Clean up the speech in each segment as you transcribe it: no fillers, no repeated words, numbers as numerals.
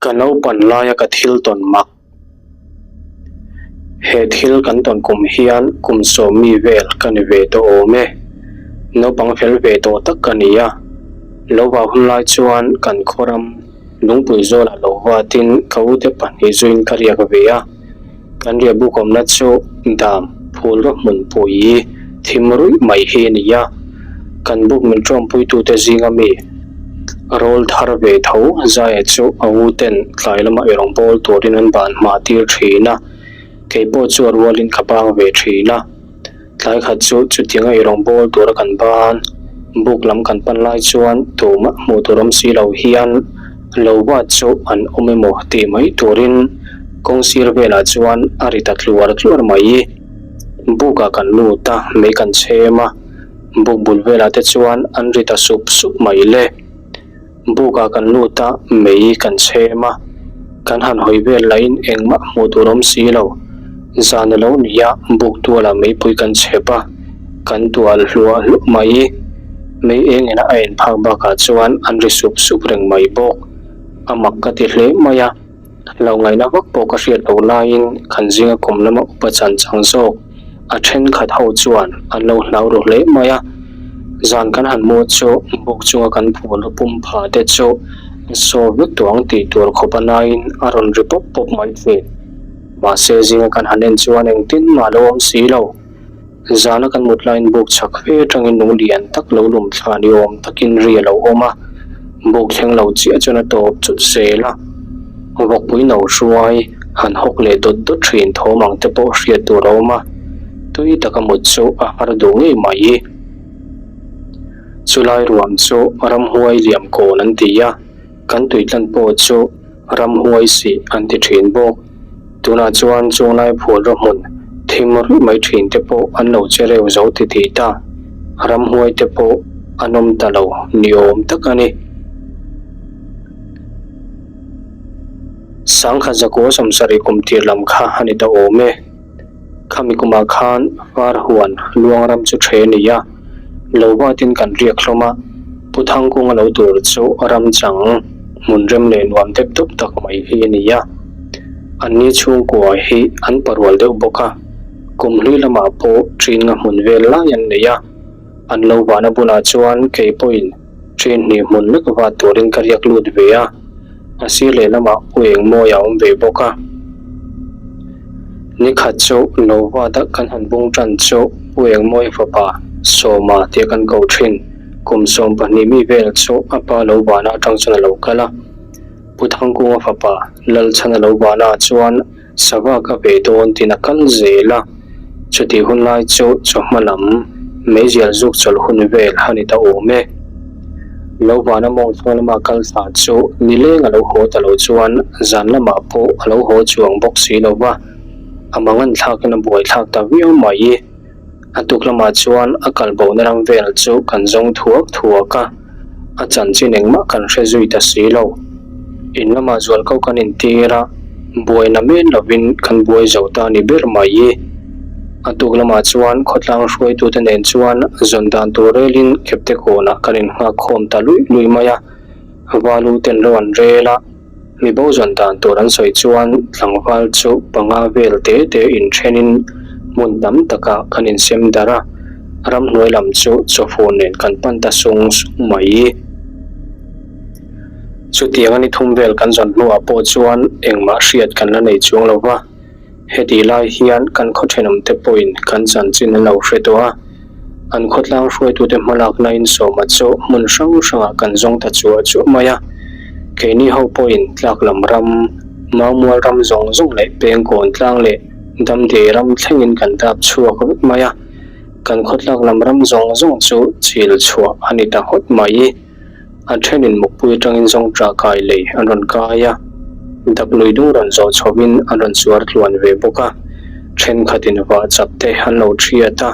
Ka naupan laia ka thil tawn mak. He thil kan tawn kum hian kum sawmmi vel ka ni ve tawh awm e. Naupang fel ve tawh tak ka ni a. Lo vau hun lai chuan kan khawram lungpui zawlah lo vatin ka ute pahnih zuiin ka riak ve a. Kan riah buk awmna chu dam phul rawh hmunpui thim ruih mai hi a ni a. Kan buk min ṭawmpuitute zinga mi rawl thar ve tho Zaia chu a u ten tlai lama i rawn bawl turin an ban hma tir ṭhin a, kei pawh chu a rualin ka bang ve ṭhin a. Tlai khat chu chutianga i rawn bawl tura kan ban buk lam kan pan lai chuan tumah hmuh tur awm si lo hian lo bat chu an awm emaw tih mai turin kawng sir velah chuan a ri ta tluar tluar mai. Bukah kan lut a, mei kan chhem a, buk bul velah te chuan an ri ta sup sup mai le. Bukah kan lut a, mei kan chhem a, kan han hawi vel lahin engmah hmuh tur awm si lo. Zan a lo ni a, buk tualah meipui kan chhep a, kan tual hluah hluah mai. Mei eng ina a en phak bakah chuan an ri sup sup reng mai bawk. A mak ka ti hle mai a. Lo ngaihna vak pawh ka hriat loh laiin kan zinga kum lama upa chan chang zawk a thenkhat ho chuan an lo hlau ru hle mai a. Zan kan han hmuh chu buk chunga kan phul a pum pha te chu a saw vek tawh ang tih tur khawp a naiin a rawn ri pawp pawp mai thin. Mahse zinga kan han en chuan engtin mah lo awm si lo. Zana kan mut laiin buk chak fe atangin lung lian tak lo lum thla ni awm takin ri a lo awm a, buk thleng lo chiah chuan a tawp chut zel a. Vawkpui no hruai han hawk leh dawt dawt thin thawm ang te pawh hriat tur a awm a, tui taka mut chu a har duh ngei mai. Chulai ruam chu ramhuai liam kawn an ti a, kan tuitlan pawh chu ramhuai sih an ti thin bawk. Tunah chuan chunglai phul rawh hmun thim ruih mai thin te pawh an lo che reu zo ti tih ta. Ramhuai te pawh an awm ta lo ni awm tak a ni. Sangkhat zakua sawmsarih kum tir lam kha a ni ta awm e. Khami kumah khan var huan luang ram chu ṭhe a ni a, lo vatin kan riak hlawm a, Pu Thangkunga lo tur chu ram chang hmun rem leh nuam dep dup tak mai hi a ni a. Anni chhungkua hi an parual deuh bawk a, kum hlui lamah pawh ṭin nga hmun vel lai an nei a, an lo vahna bulah chuan kei pawhin ṭin hnih hmun lek vat turin ka riak lut ve a. A sir lehlamah Pu Engmawi a awm ve bawk a. Nikhat chu Novada kan han bung tan chu Pu Engmawi fapa Sawma tia kan ko thin. Kum 12 mi vel chu a pa lo vana atang chuan a lo kal a. Pu Thangkunga fapa Lalchhana lo vana chuan Sava ka ve dawn tiin a kal zel a, chutih hun lai chu chawhma lam meizial zuk chawlh hun vel a ni ta awm e. Lo vana mawng chhung lama kal thla chu nileng a lo haw ta lo chuan zan lamah pawh a lo haw chuang bawk si lo va, a mangan thlakin a buaithlak ta viau mai. A tuk lamah chuan a kal bohna ram vel chu kan zawng thuak thuak a, a chanchin engmah kan hre zui ta si lo. In lamah zualko kan intir a, buaina men lovin kan buai zo ta ni ber mai. A tuk lamah chuan khawtlang hruaitute nen chuan zawn dan tur relin Kepte kawnah kan innghak khawm ta luih luih mai a, Valu ten ro an rel a. Mi bo zawn dan tur an sawi chuan tlangval chu panga vel te te inthenin hmun tam takah kan insem darh a, ramhnuai lam chu chawfun nen kan pan ta sung sung mai. Chutiang a ni thum vel kan zawn hnuah pawh chuan engmah hriat kan la nei chuang lo va. Hetih lai hian kan khaw thenawmte pawhin kan chanchin an lo hre tawh a, an khawtlang hruaitute hmalakna insawma chu hmun hrang hrangah kan zawng ta chuah chuah mai a. Keini ho pawhin tlak lam ram, Maumual ram zawng zawng leh Pengkawn tlang leh Damdiai ram thlengin kan dap chhuak vek mai a, kan khawtlak lam ram zawng zawng chu chil chhuah a ni ta ngawt mai. A thenin mukpui atangin zawngṭah kai lei an rawn kai a, dap lui dung rawn zawh chhovin an rawn chuar tluan ve bawk a, thenkhatin vah chak te an lo thiat a,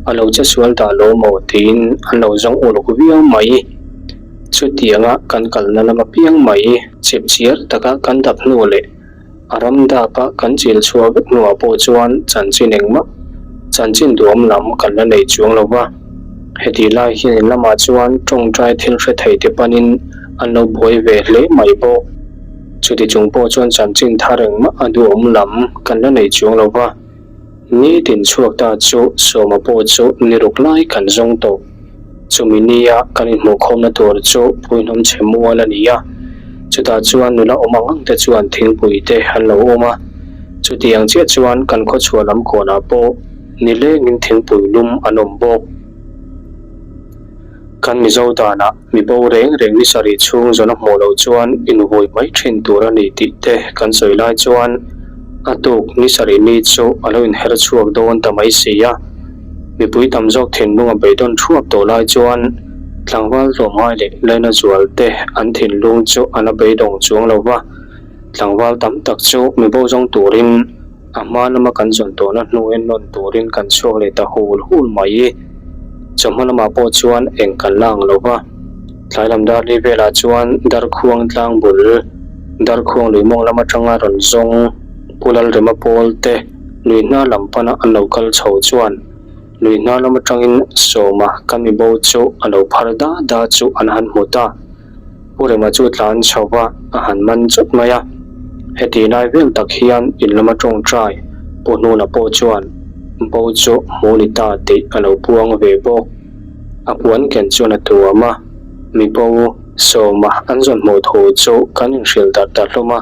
a lo che sual dah lo maw tiin an lo zawng uluk viau mai. Chutianga kan kalna lam apiang mai chipchiar taka kan dap hnu leh A ram dapa kan chil chhuah vek hnuah pawh chuan chanchin engmah chanchin duhawm lam kan la nei chuang lo va. Hetih lai hian in lamah chuan tawngtai thil hre thei te panin an lo buai ve hle mai bawk. Chuti chung pawh chuan chanchin thar engmah a duhawm lam kan la nei chuang lo va, nitin chhuak ta chu Sawma pawh chu ni ruk lai kan zawng tawh. Chumi nia kan inhmuhkhawmna tur chu Phuihnawm chhe mual a ni a, chutah chuan nula awm ang ang te chuan thingpui te an lo awm a, chutiang chiah chuan kan khawchhuah lam kawnah pawh nilengin thingpui lum an awm bawk. Kan Mizo danah mi bo reng reng ni sarih chhung zawn a hmuh loh chuan invui mai thin tur a ni tih te kan sawi lai chuan a tuk ni sarih ni chu a lo inher chhuak dawn ta mai si a. Mipui tam zawk thinlung a beidawn thuap tawh lai chuan tlangval tlawmngai leh laina zual te an thinlung chu a la beidawng chuang lo va, tlangval tam tak chu mi bo zawng turin A hma lama kan zawn tawhna hnu en nawn turin kan chhuak leh ta hul hul mai. Chawhma lamah pawh chuan eng kan la ang lo va, tlai lam dar li velah chuan Darkhuang tlang bul, Darkhuang lui mawng lam atanga rawn zawng Pu Lalrema pawl te lui hnar lam pana an lo kal chho chuan lui hnar lam atangin Sawma kan mi bo chu a lo phar da da chu an han hmu ta. Pu Rema chu tlan chho va, a han man chawt mai a. Heti lai vel tak hian in lama tawngtai Pu Hnuna pawh chuan bo chu hmu ni ta tih a lo puang ve bawk. A puan ken chuan a tuam a, mi bo Sawma an zawn hmuh thu chu kan inhrilh darh ta hlawm a.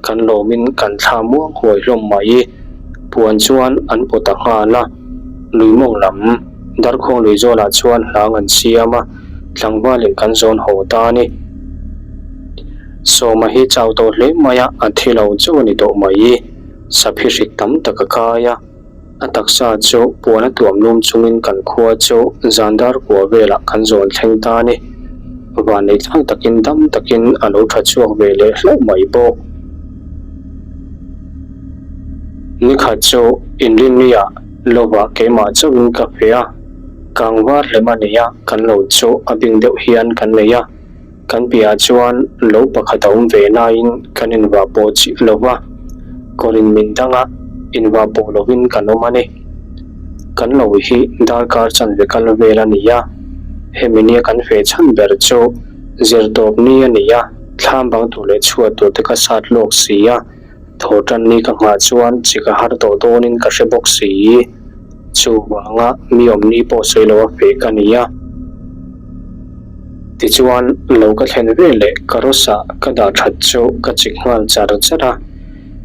Kan lawmin kan thla muang huai hlawm mai. Puan chuan an pawt ta nghal a, lui mawng lam Darkhuang lui zawlah chuan hlang an siam a, tlangvalin kan zawn haw ta a ni. Sawma hi chau tawh hle mai a, a thi lo chauh a ni tawh mai. Saphi hrik tam tak a kai a. A taksa chu puan a tuam lum chungin kan khua chu zan dar kua velah kan zawn thleng ta a ni. Vanlei thlak takin dam takin a lo tha chhuak ve leh hlauh mai bawk. Nikhat chu inrinniah lovah keimah chauhin ka fe a, kang var hlem a nei a, kan lo chu a bing deuh hian kan nei a. Kan piahah chuan lo pakhat a awm ve laiin kan invah pawh chiah lo va, kawrin min danga invah pawh lovin kan awm a ni. Kan lo hi darkar chanve kal vel a ni a, hemi nia kan feh chhan ber chu zirtawp ni a ni a, thlam bang tur leh chhuat tur te ka sat lawk si a, thaw tan ni ka nghah chuan chi ka har tawh dawnin ka hre bawk si. Chuvanga mi awm ni pawh sawi lo a feh ka ni a. Tichuan, lo ka thlen ve leh ka rawsa ka dah that chu ka chik nghal char char a,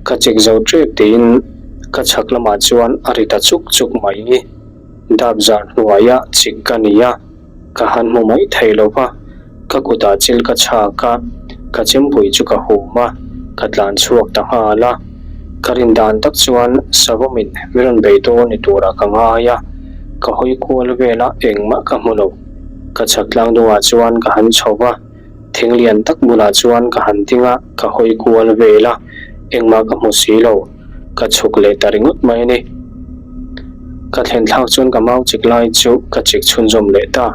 ka chik zo tep tiin ka chhak lamah chuan a ri ta chuk chuk mai. Dap zar hnuaia chik ka ni a, ka han hmu mai thei lo va, ka kutah chil ka chhak a, ka chempui chu ka hum a, ka tlan chhuak ta nghal a. Ka rin dan tak chuan Savawmin mi rawn bei dawn ni turah ka ngai a, ka hawi kual vel a, engmah ka hmu lo. Ka chhak tlang dungah chuan ka han chho va, thing lian tak bulah chuan ka han ding a, ka hawi kual vel a, engmah ka hmu si lo, ka chhuk leh ta ringawt mai a ni. Ka thlen thlak chuan ka mau chik lai chu ka chik chhunzawm leh ta.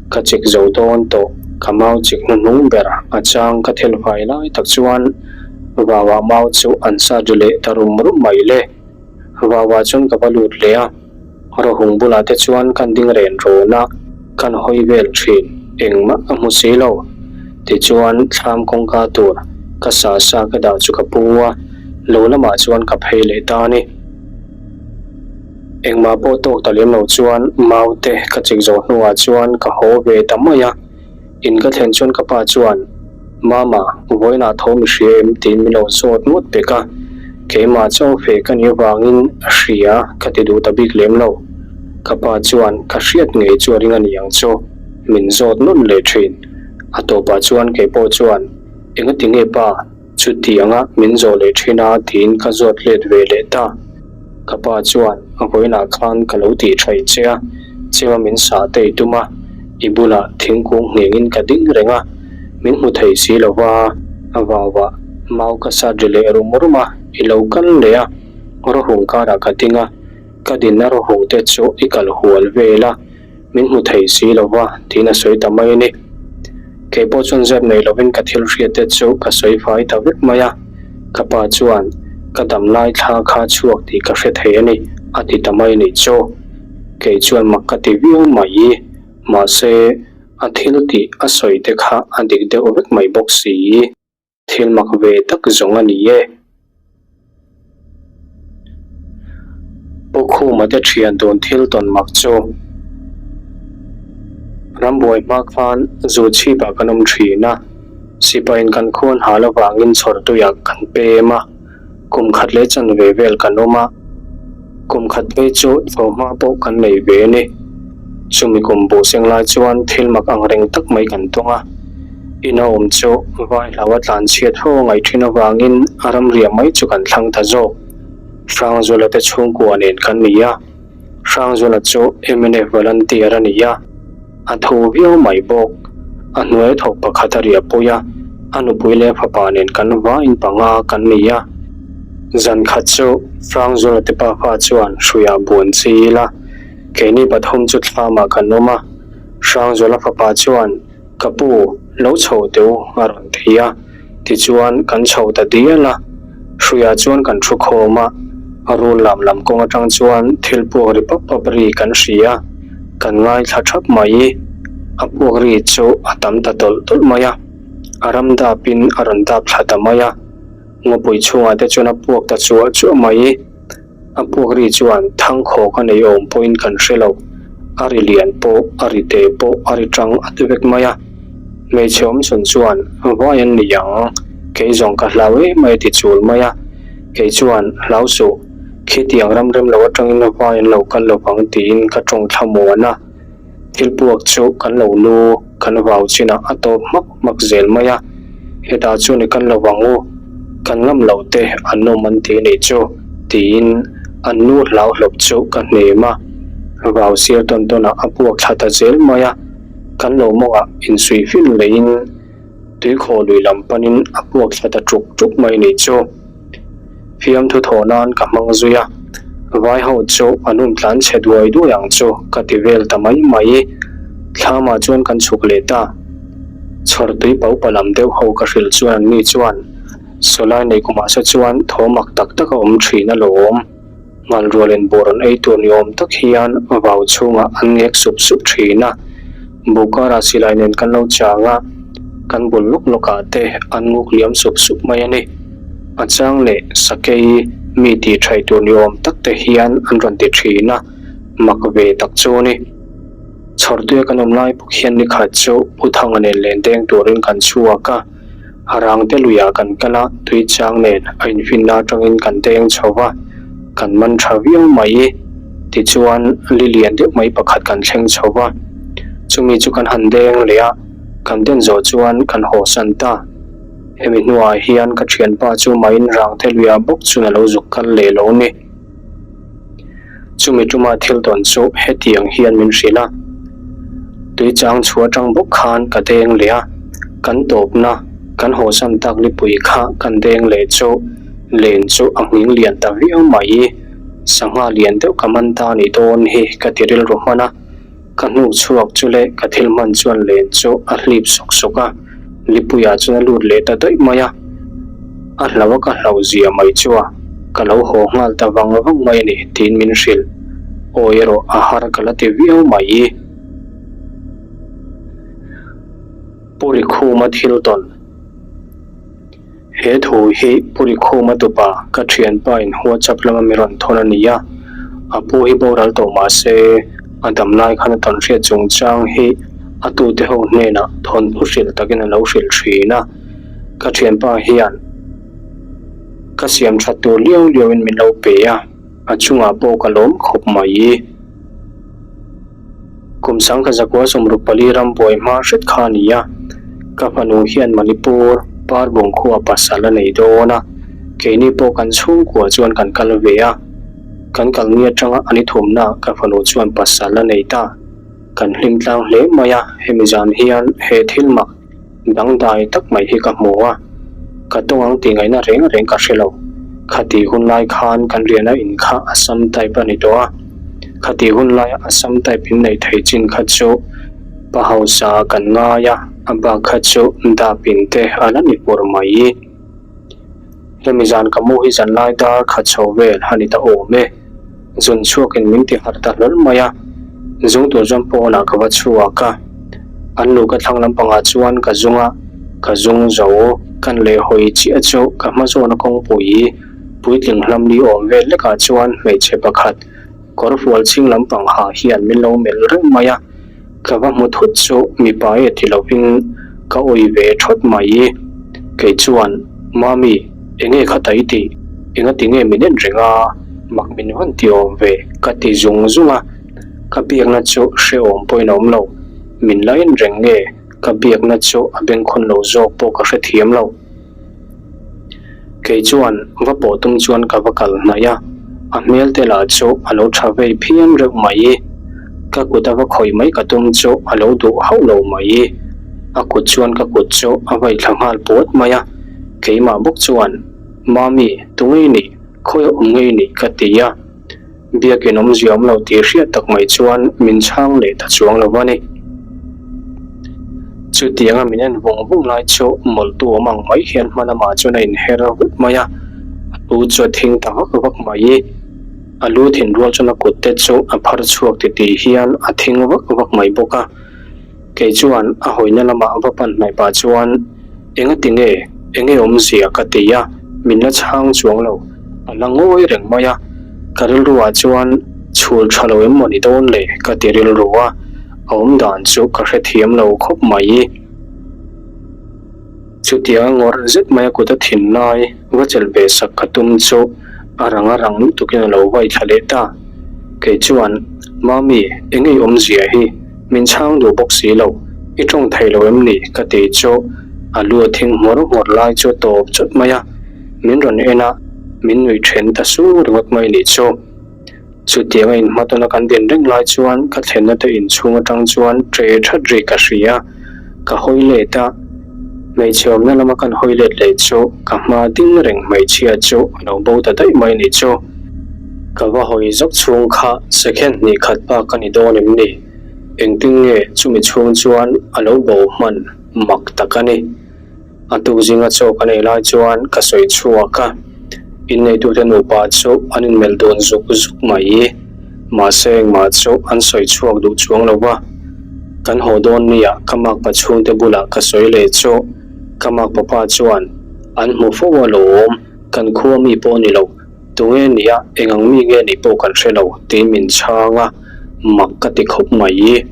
Ka chik zo dawn tawh, ka mau chik hnuhnung ber a chang ka thel fai lai tak chuan vauah mau chu an sat ri leh ta rum rum mai le. Vauah chuan ka va lut leh a. Rawhung bulah te chuan kan ding ren rawn a, kan hawi vel thin, engmah ka hmu si lo. Tichuan thlam kawngka tur ka sa sa ka dah chu ka pu a, lo lamah chuan ka phei leh ta a ni. Engmah pawh tawk ta lem lo chuan mau te ka chik zawh hnuah chuan ka haw ve ta mai a. In ka thlen chuan ka pa chuan, Mama, vawiinah tho mi hria em? tiin min lo zawt ngawt pek a. Keimah chaw fe ka nih avangin hria ka ti duh ta bik lem lo. Ka pa chuan ka hriat ngei chu a ring a ni ang chu, min zawt nawn leh thin. A tawpah chuan kei pawh chuan, Engati nge pa? Chutianga min zawh leh thin a tiin ka zawt let ve leh ta. Ka pa chuan a vawiinah khan ka lo tih thaih che a, chema min sah te i tum a, i bulah thingkung nghengin ka ding reng a, min hmu thei si lo va, a vauah mau ka sat ri leh rum rum a, i lo kal leh a, rawhung karah ka ding a, ka dinna rawhung te chu i kal hual vel a. Min hmu thei si lo va, tiin a sawi ta mai a ni. Kei pawh chuan zep nei lovin ka thil hriat te chu ka sawi fai ta vek mai a. Ka pa chuan, Ka dam lai thla kha chhuak tih ka hre thei a ni, a ti ta mai a nih chu. Kei chuan mak ka ti viau mai. Mahse, a thil tih a sawi te kha a dik deuh vek mai bawk si. Thil mak ve tak zawng a ni e. Pu Khuma te thian tun thil tawn mak chu rambuai hma khan zu chhipah kan awm thin a, sipain kan khuan hal avangin chhawrtuiah kan pem a, kum khat leh chanve vel kan awm a, kum khat phei chu tho hma pawh kan nei ve a ni. Chumi kum buh seng lai chuan thil mak ang reng tak mai kan tawng a. Ina awm chu vai hlau a tlan chhiat ho a ngaih thin avangin a ramriah mai chu kan thlang ta zawk. Hrangzula te chhungkua nen kan ni a, Hrangzula chu mnf volunteer a ni a, a thu viau mai bawk. A hnuai thawk pakhat a riah pui a, a nupui leh a fapa nen kan vaiin panga kan ni a. Zan khat chu Hrangzula te pafa chuan hruiah buan chi ila, keini pathum chu thlamah kan awm a, Hrangzula fapa chuan, Ka pu, lo chho teh u a rawn ti a, tichuan kan chho ta dial a, hruiah chuan kan thu khawm a, a rul lam lam kawng atang chuan thil puak ri pap pap ri kan hria a, kan ngaithla thap mai, a puak ri chu a tam ta tawlh tawlh mai a, a ram dapin a rawn dap thla ta mai a, ngawpui chhungah te chuan a puak ta chuah chuah mai. A puak ri chuan thangkhawk a nei awm pawhin kan hre lo, a ri lian pawh, a ri te pawh a ri tang at vek mai a. Hmeichhe awm chhun chuan, Vai an ni ang, kei zawng ka hlau em mai a ti chul mai a. Kei chuan, Hlau suh, khitiang ram rem lo atangin vai an lo kal lovang tiin ka tawng thlamuan a. Thil puak chu kan lo lu, kan vau chinah a tawp hmak hmak zel mai a, hetah chuan i kal lo vang u, kan ngam loh te an awm an ti nih chu tiin an nu hlau hlawp chu ka hnem a, vau sir tawn tawnah a puak thla ta zel mai a, kan lo mawngah insuih fin leiin tuikhaw lui lam panin a puak thla ta ṭuk ṭuk mai nih chu. Fiamthu thawh nan ka hmang zui a, vai ho chu an um tlan chhe duai duai ang chu ka ti vel ta mai mai. Thlamah chuan kan chhuk leh ta. Chhawr tui pau pa lam deuh ho ka hrilh chuan an ni chuan Sawlai nei kumah se chuan thaw mak tak tak a awm thin alawm. Ngalrual in buh rawn ei tur ni awm tak hian vau chhungah an ngek sup sup thin a, buh karah silai nen kan lo chang a, kan bul lawk lawkah te an nguk liam sup sup mai a ni. A chang leh sakei mi tih thaih tur ni awm tak te hian an rawn ti thin a, mak ve tak chu a ni. Chhawrtuia kan awm lai bawk hian nikhat chu Pu Thanga nen len deng turin kan chhuak a. A rang te luiah kan kal a, tui chang nen a infinna atangin kan deng chho va, kan man tha viau mai. Tichuan, li lian deuh mai pakhat kan thleng chho va, chumi chu kan han deng leh a, kan den zawh chuan kan haw san ta. Hemi hnuah hian ka thianpa chu main rang te luiah bawk chuan a lo zuk kal leh lo ni. Chumi tuma thil tawn chu hetiang hian min hrilh a, tui chang chhuah atang bawk khan ka deng leh a, kan tawpna kan hawsan tak lipui kha kan deng leh chu len chu a nghing lian ta viau mai, sangha lian deuh ka man ta ni dawn hi ka ti rilru hman a. Ka hnuh chhuak chu leh ka thil hman chuan len chu a hlip sawk sawk a, lipuiah chuan a lut leh ta daih mai a. A hlau a ka hlauh zia mai chu a, ka lo haw nghal ta vang vang mai a ni tiin min hrilh. Awi erawh a har ka la ti viau mai. Pu Rikhuma thil tawn. He thu hi Pu Rikhuma tupa ka thianpa in WhatsApp lama mi rawn thawn a ni a, a pu hi boral tawh mah se a dam lai khan a tawn hriat chungchang hi a tute ho hnenah thawnthu hrilh takin a lo hrilh thin a, ka thianpa hian ka siam that tur liau liau in min lo pe a, a chungah pawh ka lawm khawp mai. Kum sangkhat zakua 64 ram buai hma hret kha a ni a, ka fanu hian Manipur Parbung khua pasal a nei dawn a, keini pawh kan chhungkua chuan kan kal ve a, kan kal ni atanga a ni thumna ka fanu chuan pasal a nei ta, kan hlim tlang hle mai a, hemi zan hian he thil mak Dangdai tak mai hi ka hmu a, ka tawng ang tih ngaihna reng reng ka hre lo. Khati hun lai khan kan riahna in kha Assam type a ni tawh a, khati hun laia Assam type in neih theih chin kha chu pa hausa kan ngai a, a bak kha chu dap in te a la ni pur mai. Hemi zan ka mu hi zan lai dar khat chho vel a ni ta awm e. Zun chhuakin min ti harh ta hlawl mai a, zung tur chuan pawnah ka va chhuak a, an lu ka thlang lampangah chuan ka zung a, ka zung zo. Kan lehhawi chiah chu ka hma zawna kawngpui puitling hlam ni awm vel lekah chuan hmeichhe pakhat kawr fual chhing lampang ha hian min lo melh reng mai a, ka va hmu thut chu mipa e ti lovin ka awi ve thawt mai. Kei chuan, Mami, enge kha ta i tih? Engati nge min en reng a? Mak min vawn ti awm ve ka ti zung zung a, ka biakna chu hrehawm pawhin a awm lo. Min la en reng nge? Ka biakna chu a bengkhawn lo zawk pawh ka hrethiam lo. Kei chuan va pawh tum chuan ka va kal hnaih a, a hmel te lah chu a lo tha vei phian reuh mai. Ka kut a va khawih mai ka tum chu a lo duh hauh lo mai. A kut chuan ka kut chu a vaih thla nghal puat mai a, keimah bawk chuan, Mami, tu ngei nih? Khawi awm ngei nih? ka ti a. Biakin awmzia awm lo tih hriat tak mai chuan min chhang leh ta chuang lo a ni. Chutianga min en vung vung lai chu mawlhtu awm ang mai hian hma lamah chuan a inher vut mai a, a lu chu a thing ta vak vak mai. A lu thin rual chuan a kut te chu a phar chhuak titih hian a thing vak vak mai bawk a. Kei chuan a hawina lamah va pan hnaih pah chuan, Enga ti nge? Enge awmzia? ka ti a, min la chhang chuang lo. A la ngawi reng mai a, ka rilruah chuan chhul tha lo em maw ni dawn le? ka ti rilru a, a awm dan chu ka hrethiam lo khawp mai. Chutiang ngawrh zet mai a kut a thin lai va chelh ve sak ka tum chu a rang a rang lutukin a lo vai thla leh ta. Kei chuan, Mami, eng ei awmzia hi? Min chhang duh bawk si lo. I tawng thei lo em ni? ka ti chu a lu a thing hmawr hmawr lai chu tawp chawt mai a. Min rawn en a, min nuih then ta su ringawt mai nih chu. Chutianga inhmatawna kan din reng lai chuan ka thlenna te inchhung atang chuan ṭe ṭhat ri ka hria. Ka hawi let a, hmeichhe awmna lama kan hawi let leh chu ka hma ding reng hmeichhia chu a lo bo ta daih mai nih chu. Ka va hawi zawk chhung kha second hnih khat bak a ni dawn em ni? Engtin nge chumi chhung chuan a lo bo hman mak tak a ni. A tuk zinga chaw kan ei lai chuan ka sawi chhuak a, inneitute nupa chu an inmelh dun zuk zuk mai. Mahse engmah chu an sawi chhuak duh chuang lo va, kan haw dawn nia ka makpa chhungte bulah ka sawi leh chu ka makpa pa chuan an hmu fo alawm, kan khua mi pawh ni lo. Tunge nia eng ang mi nge nih pawh kan hre lo tiin min chhang a, mak ka ti khawp mai.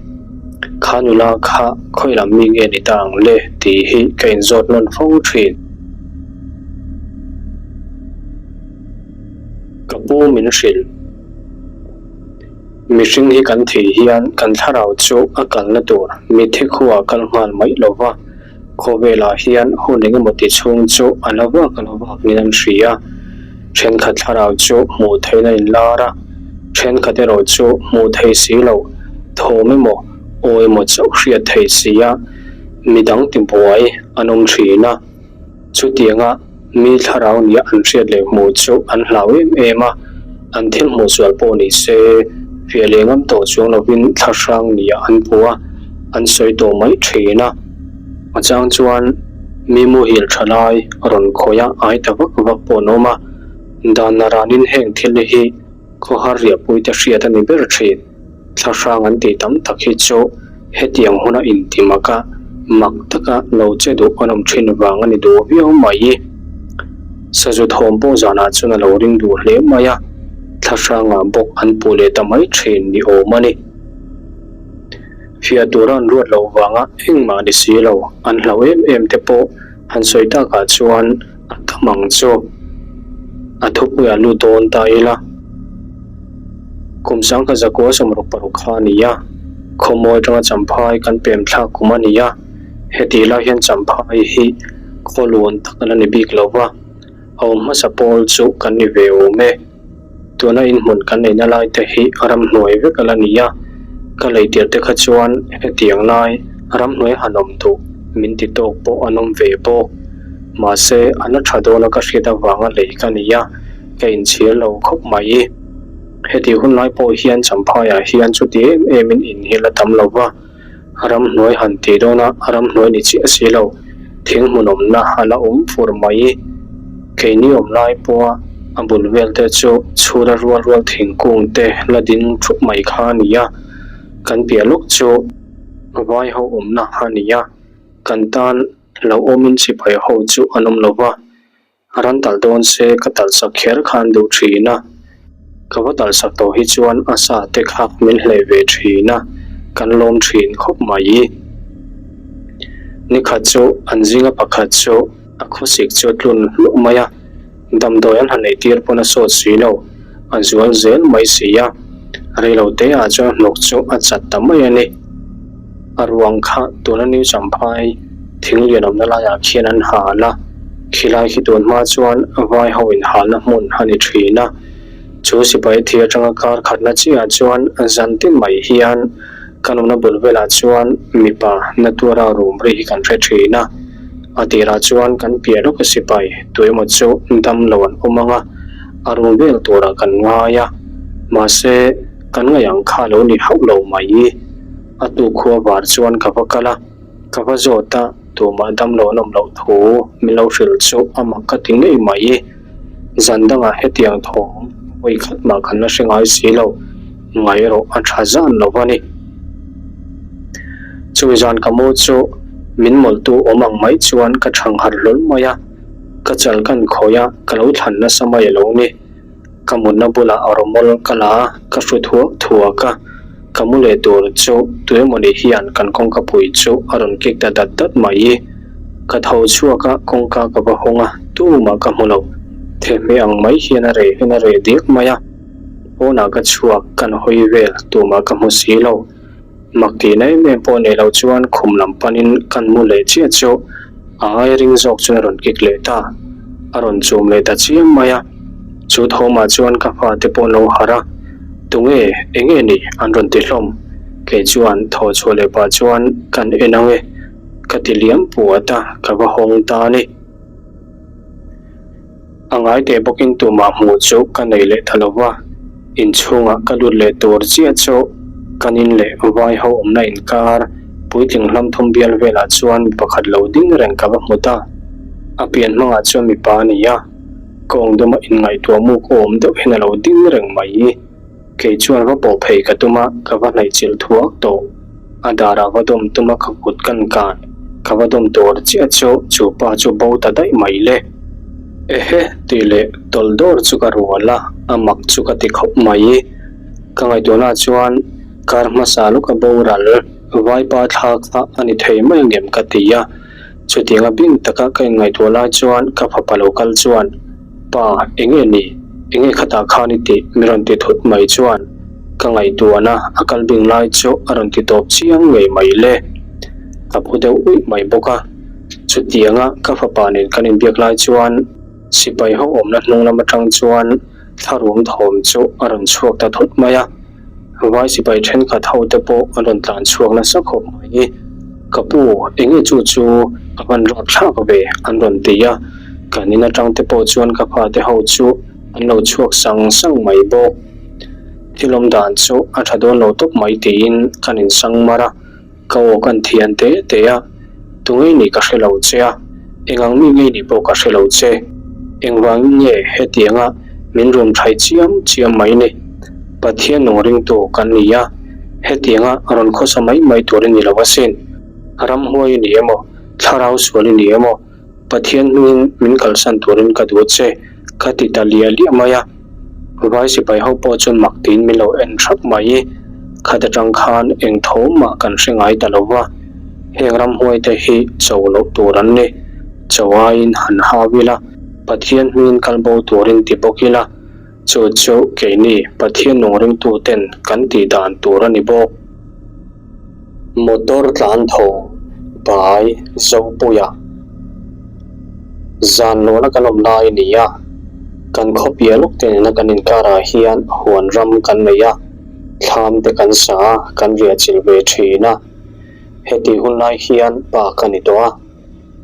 Kha nula kha khawi lam mi nge ni ta ang le tih hi ka inzawt nawn fo thin. Ka pu min hrilh. Mihring hi kan thih hian kan thlarau chu a kalna tur mitthi khuaa kal nghal mai lo va. Khawvelah hian hun engemaw ti chhung chu a la vak a la vak niin an hria. Thenkhat thlarau chu hmuh theihna in lar a, thenkhat erawh chu hmuh thei si lo, thawm emaw, aw emaw chauh hriat thei si a, midang tibuai an awm thin a. Chutianga mi thlarau nia an hriat leh hmuh chu an hlau em em a, an thil hmuh sual pawh ni se, fiah leh ngam tawh chuang lovin thlahrang nia an puh a, an sawi tawh mai thin a. A chang chuan mi muhil tha lai rawn khawih a ai ta vak vak pawh an awm a, dan naranin heng thil hi khawhar riahpuite hriat a ni ber thin. Thlahrang an tih tam tak hi chu hetiang huna inti maka mak taka lo che duh an awm thin vang a ni duh viau mai. Sazu thawm pawh zanah chuan a lo ring duh hle mai a, thlahrangah bawk an puh leh ta mai thin ni awm a ni. Fiah tura an ruat loh vanga engmah ni si lo an hlauh em em te pawh han sawi takah chuan a tam ang chu. A thupuiah lut dawn ta ila. Kum sangkhat zakua 66 kha a ni a, khawmawi atanga Champhai kan pem thlak kum a ni a, hetih lai hian Champhai hi khaw luan tak a la ni bik lo va, a awm hmasa pawl chu kan ni ve awm e. Tuna inhmun kan neihna lai te hi ramhnuai vek a la ni a, ka lei tirh te kha chuan hetiang lai ramhnuai han awm duh min ti tawk pawh an awm ve bawk. Mahse, a la tha dawna ka hriat avanga lei ka ni a. Ka inchhir lo khawp mai. Heti hun lai pawh hian Champhaiah hian chuti em emin in hi la tam lo va, ramhnuai han tih dawna ramhnuai ni chiah si lo, thing hmunawmna a la awm fur mai. Keini awm lai pawha a bul vel te chu chhura rual rual thingkung te la ding thup mai kha a ni a, kan piah lawk chu vai ho awmna a ni a, kan tan. Hlauhawmin sipai ho chu an awm lo va, ran talh dawn se ka talh sak kher khan duh thin a. Ka va talh sak tawh hi chuan a sa te kha min hleh ve thin a, kan lawm thin khawp mai. Nikhat chu an zinga pakhat chu a khawsik chu a tlun hluah mai a. Damdawi an han neih tir pawn a sawt si lo, a zual zel mai si a, reilo te ah chuan hnawk chu a chat ta mai a ni. A ruang kha tuna New Champhai thing lian awmna laiah khian an hal a, khilai khi tun hma chuan vai ho in halna hmun a ni thin a, chu sipai thi atanga kar khatna chiah chuan zan tin mai hian Kan awmna bul velah chuan mipa na tuara rum ri hi kan hre thin a, a tirah chuan kan piah lawka sipai tu emaw chu dam lo an awm ang a, a rum vel turah kan ngai a, mahse kan ngaih ang kha lo ni hauh lo mai. A tu khua var chuan ka va kal a, ka va zawt a, tumah dam lo an awm loh thu min lo hrilh chu a mak ka ti ngei mai. Zan dangah hetiang thawm vawi khat mah kan la hre ngai si lo, ngai erawh a tha zan lo a ni. Chumi zan ka mu chu min mawlhtu awm ang mai chuan ka thang harh hlawl mai a, ka chal kan khawih a, ka lo thlan nasa mai a lo ni. Ka mutna bulah a rawmawl ka la a, ka hru thuak thuak a, ka mu leh tur chu tuemawni hian kan kawngka pui chu a rawn kik ta dat dat mai. Ka tho chhuak a, kawngka ka va hawng a, tumah ka hmu lo. Thehmeh ang mai hian a reh hian a reh diak mai a, pawnah ka chhuak, kan hawi vel, tumah ka hmu si lo. Mak tihna em em pawh nei lo chuan khum lam panin kan mu leh chiah chu a ngai ring zawk chuan a rawn kik leh ta. A rawn chum leh ta chiam mai a, chu thawmah chuan ka fate pawh an lo harh a, Tunge, enge ni? an rawn ti hlawm. Kei chuan thaw chhuah leh pah chuan kan en ang e, ka ti liam puat a, ka va hawng ta a ni. A ngai teh bawkin tumah hmuh chu ka nei leh ta lo va, inchhungah ka lut leh tur chiah chu kan in leh vai ho awmna inkar puitling hlam thum bial velah chuan mi pakhat lo ding reng ka va hmu ta. A pian hmangah chuan mipa a ni a, kawng duma inngaihtuah muk awm deuh hian a lo ding reng mai. Kei chuan va pawh phei ka tum a, ka va hnaih chilh thuak tawh. A darah va dawm tum a ka kut kan kan, ka va dawm tur chiah chu chu pa chu bo ta daih mai le. Ehe tih leh tawlh dawr chu ka rual a, a mak chu ka ti khawp mai. Ka ngaihtuahna chuan kar hmasa lawka boral vaipa thla kha a ni thei mai angem ka ti a. Chutianga bing taka ka inngaihtuah lai chuan ka fapa lo kal chuan, Pa, enge ni? Enge khatah khan i tih? Mi rawn ti thut mai chuan ka ngaihtuahna a kal bing lai chu a rawn ti tawp chiang ngei mai le. Ka phu deuh uih mai bawk a. Chutianga ka fapa nen kan inbiak lai chuan sipai ho awmna hnung lam atang chuan thlarum thawm chu a rawn chhuak ta thut mai a. Vai sipai thenkhat ho te pawh an rawn tlan chhuak nasa khawp mai. Ka pu, enge chu chu a van rawt thlak ve an rawn ti a, kan in atang te pawh chuan ka fate ho chu an lo chhuak sang sang mai bawk. Thil awm dan chu a tha dawn lo tawp mai tiin kan insang mar a. Ka aw kan thian te te a, tu ngei nih ka hre lo che a, engang mi ngei nih pawh ka hre lo che. Engvangin nge hetianga min rum thaih chiam chiam mai ni? Pathian nung ringtu kan ni a, hetianga rawn khawsa mai mai tur i ni lo asin. Ramhuai i ni emaw, thlarau sual i ni emaw, Pathian hmingin min kalsan turin ka duh che, ka ti ta liah liah mai a. Vai sipai ho pawh chuan mak tiin min lo en thap mai. Khat atang khan eng tho mah kan hre ngai ta lo va, heng ramhuai te hi cho loh tur an ni. Cho aiin han hau ila, Pathian hmingin kal bo turin ti bawk ila, chu chu keini Pathian nung ringtu ten kan tih dan tur a ni bawk. Motor tlan tho bai Zopuia zan lawna kan awm lai a ni a, kan khaw piah lawk te nena kan inkarah hian huan ram kan nei a, thlam te kan sa a, kan riah chilh ve thin a, hetih hun lai hian pa ka ni tawh a.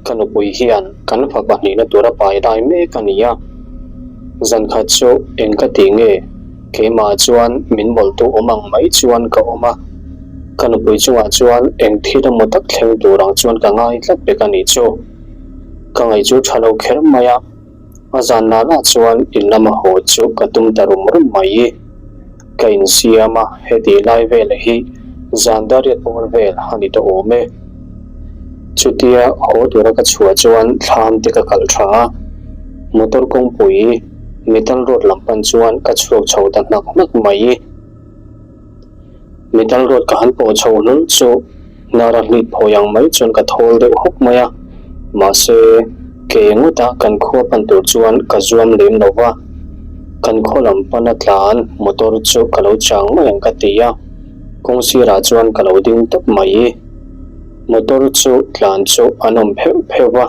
Ka nupui hian kan fa pahnihna tura pai lai mek a ni a, zan khat chu eng ka ti nge? Keimah chuan min mawlhtu awm ang mai chuan ka awm a, ka nupui chungah chuan eng thil emaw tak thleng tur ang chuan ka ngai tlat pek a nih chu. Ka ngaih chu tha lo kher mai a, a zan nana chuan in lama haw chu ka tum ta rum rum mai. Ka insiam a, heti lai vel hi zan dariat pawl vel a ni tawh awm e. Chutia haw tura ka chhuah chuan thlam te ka kalh tha a, motor kawngpui metal road lam pan chuan ka chhuak chho ta hnak hnak mai. Metal road ka han pawh chho hlul chu hnara hlit phawi ang mai chuan ka thawl deuh hawk mai a, mahse ke ngawta kan khua pan tur chuan ka zuam lem lo va, kan khaw lam pana tlan motor chu ka lo chang mai ang ka ti a, kawng sirah chuan ka lo ding tawp mai. Motor chu tlan chu an awm pheuh pheuh va.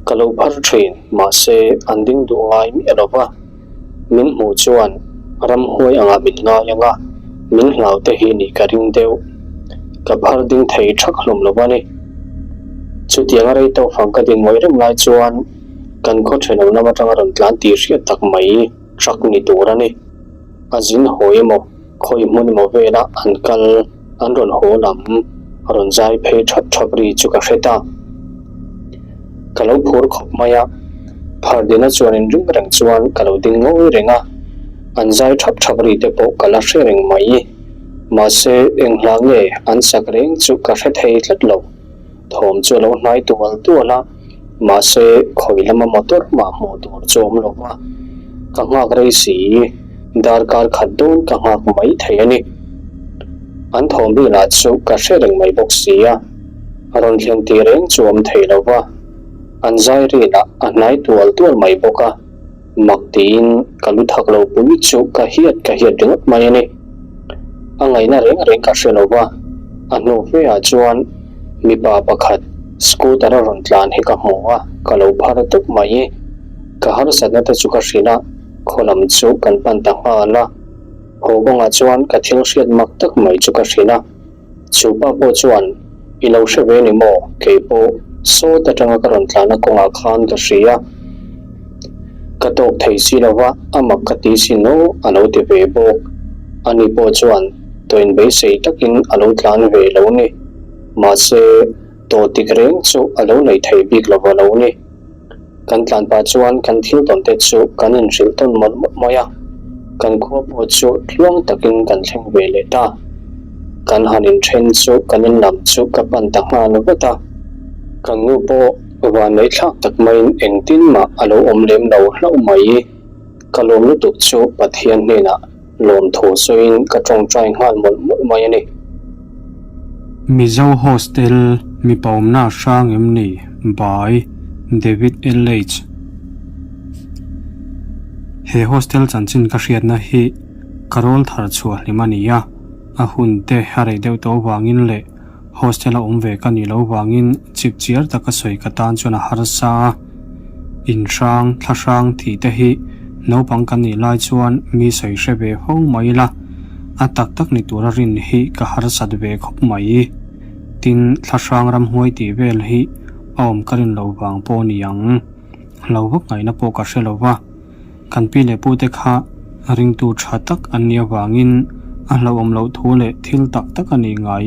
Ka lo phar thin, mahse an ding duh ngai miah lo va. Min hmuh chuan ramhuai angah min ngai ang a, min hlau te hi nih ka ring deuh. Ka phar ding thei thak hlawm lo va ni. Chutianga rei tawk fang ka din ngawih reng lai chuan kan khaw thenawm lam atanga rawn tlan tih hriat tak mai truck ni tur a ni. A zin hawi emaw, khawi hmun emaw vela an kal an rawn haw lam a rawn zai phei thap thap ri chu ka hre ta. Ka lo phur khawp mai a, Phardina chuan inring reng chuan ka lo ding ngawi reng a, an zai thap thap ri te pawh ka la hre reng mai. Mahse, eng hla nge an sak reng chu ka hre thei tlat lo. Thawm chu a lo hnai tual tual a, mahse khawi lama motor mah hmuh tur chu a awm lo va, ka nghak rei si, darkar khat dawn ka nghak mai thei a ni. An thawm ri lah chu ka hre reng mai bawk si a, rawn thlen tih reng chu a awm thei lo va, an zai ri lah a hnai tual tual mai bawk a. Mak tiin ka lu thak lo pui chu ka hiat ka hiat ringawt mai a ni. A ngaihna reng reng ka hre lo va, a hnu feah chuan mipa pakhat scooter a rawn tlan hi ka hmu a, ka lo phar tawp mai. Ka harsatna te chu ka hrilh a, khaw lam chu kan pan ta nghal a. Haw kawngah chuan ka thil hriat mak tak mai chu ka hrilh a. Chu pa pawh chuan, I lo hre ve ni maw? Kei pawh sawt atanga ka rawn tlanna kawngah khan ka hria. Ka tawk thei si lo va, a mak ka ti sin aw, a lo ti ve bawk. Ani pawh chuan tawin beisei takin a lo tlan ve lo ni. Mahse, tawh tik reng chu a lo nei thei bik lo va lo ni. Kan tlan pah chuan kan thil tawn te chu kan inhrilh tawn mawlh mawlh mai a, kan khua pawh chu tluang takin kan thleng ve leh ta. Kan han inthen chu kan in lam chu ka pan ta nghal vat a, kan nu pawh vanneih thlak tak maiin engtin mah a lo awm lem lo hlauh mai. Ka lawm lutuk chu Pathian hnenah Lawmthu sawiin ka tawngtai nghal mawlh mawlh mai a ni. Mizo Hostel mipa awmna hrang em ni? By David LH. He hostel chanchin ka hriatna hi ka rawl thar chhuah hlim a ni a, a hun te a rei deuh tawh avangin leh Hostel a awm ve ka nih loh vangin chip chiar taka sawi ka tan chuan a harsa a, in hrang, thla hrang tih te hi naupang kan nih lai chuan mi sawi hre ve fo mai ila, a tak tak ni tura rin hi ka harsat ve khawp mai. Tin, thla hrang ramhuai tih vel hi a awm ka rin loh vang pawh a ni ang. Hlo vak ngaihna pawh ka hre lo va. Kan pi leh pute kha ringtu tha tak an nih avangin a hlauhawm loh thu leh thil tak tak a nih ngai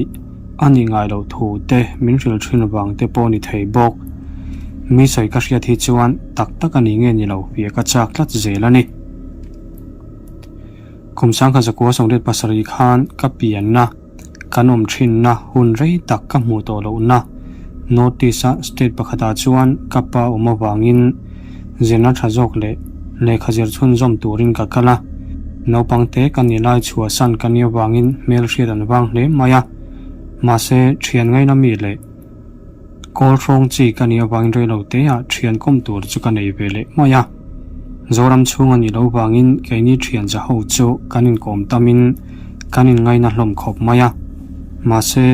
a nih ngai loh thu te min hrilh thin vang te pawh a ni thei bawk. Mi sawi ka hriat hi chuan tak tak a nih nge ni lo fiah ka chak tlat zel a ni. Kum sangkhat zakua 87 khan ka pianna. Kan awm thinna hun rei tak ka hmuh tawh lohna North East-a state pakhatah chuan ka pa awm avangin zirna tha zawk leh lehkha zir chhunzawm turin ka kal a. Naupangte ka ni lai chhuahsan ka nih avangin hmelhriat an vang hle mai a, mahse thian ngaina mi leh Kawl hrawng chi ka nih avangin reilo teah thian kawm tur chu ka nei ve leh mai a. Zoram chhung a nih loh vangin keini thian za ho chu kan inkawm tamin kan inngaina hlawm khawp mai a. Mahse,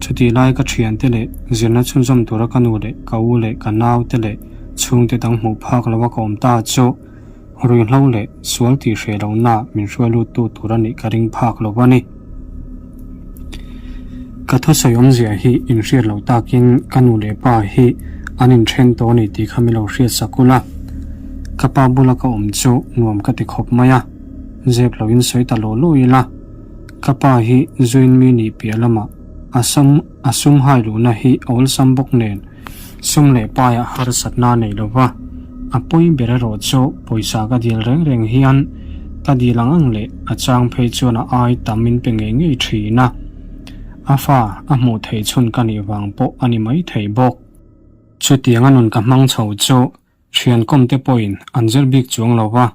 chutih lai ka thiante leh zirna chhunzawm tura ka nu leh ka u leh ka naute leh chhungte dang hmuh phak loha ka awm ta chu Ruihhlo leh sual tih hreh lohna min hruai luttu tur a nih ka ring phak lo a ni. Ka thusawi awmzia hi inhriat loh takin ka nu leh pa hi an inthen tawh a ni tih kha min lo hriat sak ula. Ka pa bula ka awm chu nuam ka ti khawp mai a, zep loin sawi ta law law ila. Ka pa hi zuin mi nih piah lamah a sam a sum hai luhna hi a awlsam bawk nen, Sum leh paiah harsatna a nei lo va, a pawi ber erawh chu pawisa ka dil reng reng hian ka dil ang ang leh a chang phei chuan a ai tam min pe ngei ngei thin a. A fa a hmuh theih chhun ka nih vang pawh a ni mai thei bawk. Chutianga nun ka hmang chho chu thian kawm te pawhin an zir bik chuang lo va,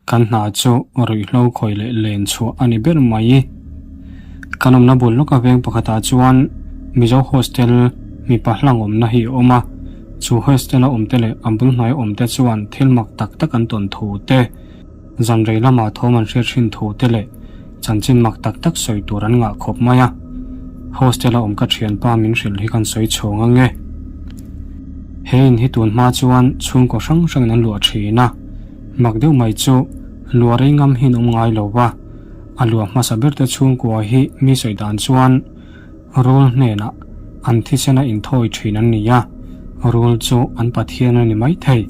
kan hna chu ruihhlo khawi leh len chhuah a ni ber mai. Kan awmna bul lawka veng pakhatah chuan Mizo Hostel mipa hlang awmna hi a awm a, chu hostel a awmte leh a bul hnaia awmte chuan thil mak tak tak an tawn thu te, Zan rei lamah thawm an hriat hrin thu te leh chanchin mak tak tak sawi tur an ngah khawp mai a. Hostel a awm ka thianpa min hrilh hi kan sawi chhawng ang e. He in hi tun hma chuan chhungkaw hrang hrangin an luah thin a, mak deuh mai chu luah rei ngam hi an awm ngai lo va, a luah hmasa ber te chhungkua hi mi sawi dan chuan Rul hnenah an thisena inthawi thin an ni a, rul chu an Pathian a ni mai thei.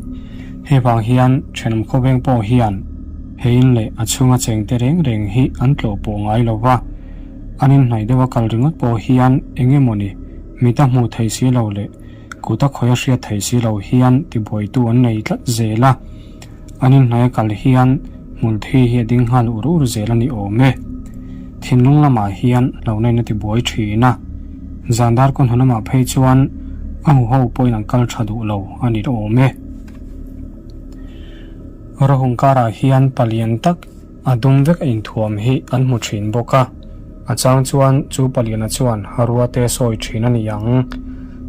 Hei vang hian thenawm khawveng pawh hian he in leh a chhunga chengte reng reng hi an tlawh pawh ngai lo va, an inhnaih deuha kal ringawt pawh hian eng emawni mita hmuh thei si lo leh kuta khawia hriat thei si lo hian tibuaitu an nei tlat zel a. An inhnaia kal hian hmulthi hi a ding nghal ur ur zel a ni awm e. Thinlung lamah hian hlauhna in a ti buai thin a, zan dar kaw hnu lamah phei chuan a huho pawhin an kal tha duh lo a ni awm e. Rawhung karah hian palian tak A dum vek a inthuam hi an hmu thin bawk a, a chang chuan chu paliana chuan ruate sawi thin a ni ang.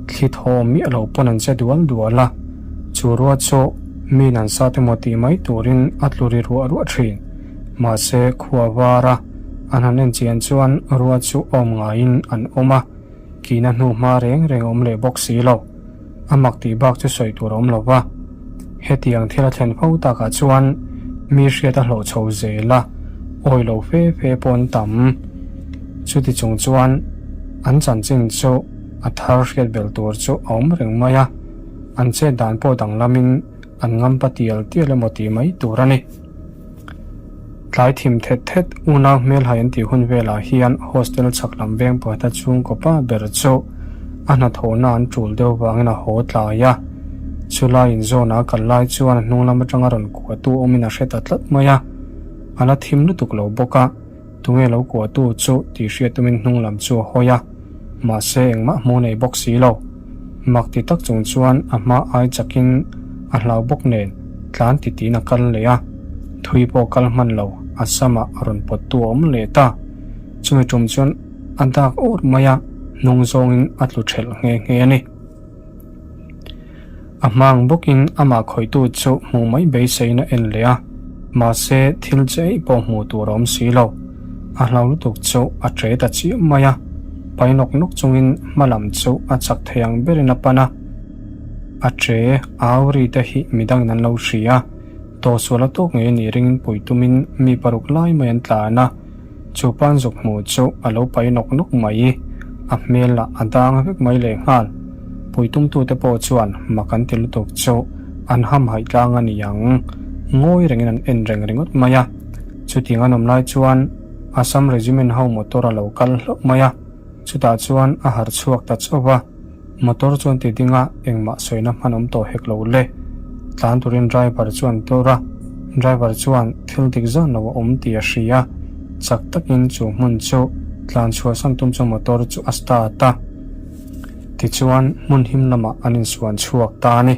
Thli thaw miah lo pawn an che dual dual a, chu rua chu min an sat emaw tih mai turin a tlu ri ruah ruah thin. Mahse khua var a, an han en chian chuan rua chu awm ngaiin an awm a, kihna hnu hma reng reng a awm leh bawk si lo. A mak tih bak chu sawi tur a awm lo va. Hetiang thil a thlen fo takah chuan mi hriat a hlawh chho zel a, awi lo fe fe pawh an tam. Chuti chung chuan an chanchin chu a thar hriat belh tur chu a awm reng mai a, an chet dan pawh danglamin an ngampa tial tial emaw tih mai tur a ni. Tlai thim thet thet unau hmelhai an tih hun velah hian hostel chhak lam veng pakhat a chhungkaw pa ber chu a hnathawhna an tul deuh vangin a haw tlai a. Chulai inzawn a kal lai chuan a hnung lam atanga rawn kuahtu awmin a hre ta tlat mai a, a la thim lutuk lo bawk a. Tunge lo kuahtu chu tih hriat tumin hnung lam chu a hawi a, mahse engmah hmuh nei bawk si lo. Mak ti tak chung chuan a hma ai chakin a hlau bawk nen tlan ti tiin a kal leh a, thui pawh kal hman lo a samah a rawn pawttu a awm leh ta. Chumi tum chuan a dak awr mai a, hnung zawngin a tlu thelh nghe nghe a ni. A hmang bawkin amah khawihtu chu hmuh mai beiseiin a en leh a, mahse thil che eih pawh hmuh tur a awm si lo. A hlau lutuk chu a ṭe ta chiah mai a, pai nawk nawk chungin hma lam chu a chak thei ang berin a pan a. A ṭe au ri te hi midangin an lo hria a, tawhsual a tawk ngei a nih ringin pui tumin mi paruk lai mai an tlan a. Chu pan zuk hmuh chu a lo pai nawk nawk mai. A hmel lah a dang vek mai leh nghal. Puitumtute pawh chuan mak an ti lutuk chu an hamhaih tlang a ni ang. Ngawi rengin an en reng ringawt mai a. Chutiang an awm lai chuan Assam Regiment ho motor a lo kal hlauh mai a. Chutah chuan a harh chhuak ta chauh va. Motor chuan ti ding a, engmah sawina hman awm tawh hek lo le. Tlan turin driver chuan tur a, driver chuan thil dik zan lo a awm tih a hria. Chak takin chu hmun chu tlan chhuahsan tum chuan motor chu a start a. Tichuan hmun him lamah an insuan chhuak ta a ni.